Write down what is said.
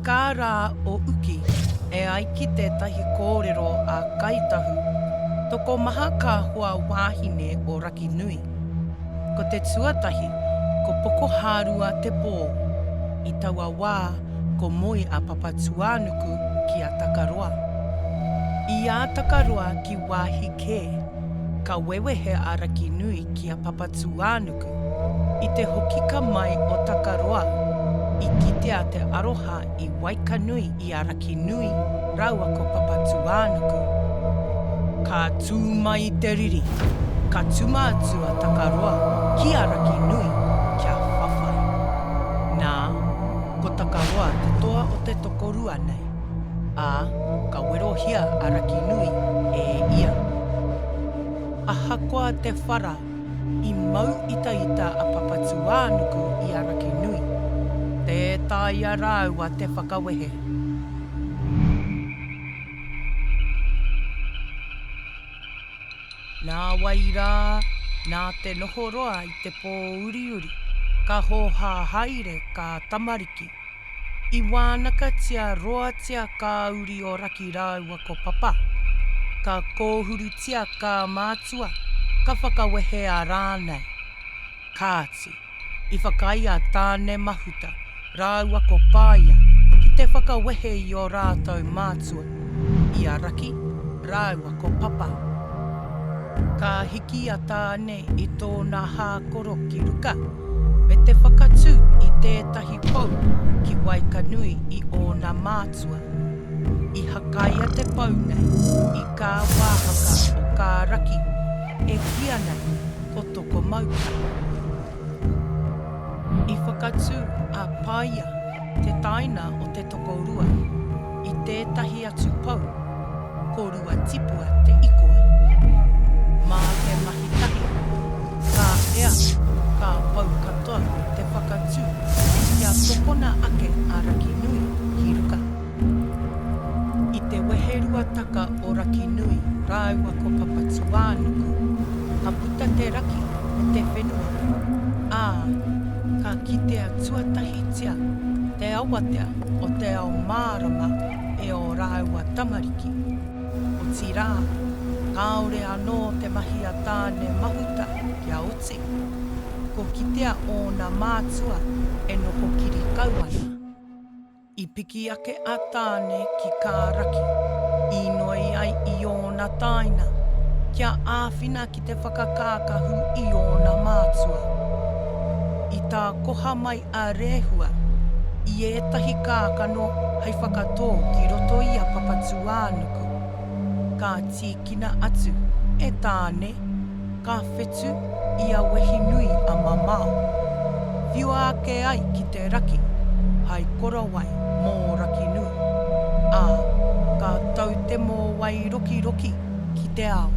kā rā o uki, e ai ki tētahi kōrero a Kāi Tahu, tokomaha kā hoa wāhine o Rakinui. Ko te tuatahi, ko Pokohārua Te Pō. I taua wā, ko moe a Papatūānuku ki a Takaroa. I a Takaroa ki wāhi kē, ka wewehe a Rakinui ki a Papatūānuku. I te hokika mai o Takaroa, i kitea te aroha i waekanui i a Rakinui rāua ko Papatūānuku. Ka tū mai te riri, ka tuma atu a Takaroa ki a Rakinui kia whawhai. Nā, ko Takaroa te toa o te tokorua nei, ā, ka werohia a Rakinui e ia. Ahakoa te whara, i mau itaita a Papatūānuku i a Rakinui. Tē taea rāua te whakawehe. Nāwai rā, nā te noho roa i te pōuriuri, ka hōhā haere kā tamariki. I wānakatia roatia kā uri o Raki rāua ko Papa. Ka kōhurutia kā mātua, ka whakawehea rānei. Kāti, i whakaae a Tāne Mahuta rāua ko Paia ki te whakawehe i ō rātou mātua, i a Raki rāua ko Papa. Ka hiki a Tāne i tōna hākoro ki ruka, me te whakatū i tētahi pou ki waekanui i ōna mātua. I hakaia te pou nei i kā wāhaka o kā raki e kīa nei ko Tokomauta. I whakatū a Paia, te taina o te tokorua, i tētahi atu pou, ko Ruatipua te ikoa. Mā te mahi tahi, ka ea, ka pau katoa te whakatū kia tokona ake a Rakinui ki ruka. I te weheruataka o Rakinui rāua ko Papatūānuku, ka puta te raki me te whenua, ā, ka kitea tuatahitia te awatea o te ao mārama e ō rāua tamariki. Otirā, kāore anō te mahi a Tāne Mahuta kia oti, ko kitea ōna mātua e noho kirikau ana. I piki ake a Tāne ki kā raki, īnoi ai i ōna tāina kia āwhina ki te whakakākahu i ōna mātua. I tākoha mai a Rehua i ētahi kākano hei whakatō ki roto i a Papatūānuku. Ka tīkina atu e Tāne ka whetū i a Wehinui a Mamao, whiua ake ai ki te raki hai korowai mō Rakinui, ā, ka tau te mōwai rokiroki ki te ao.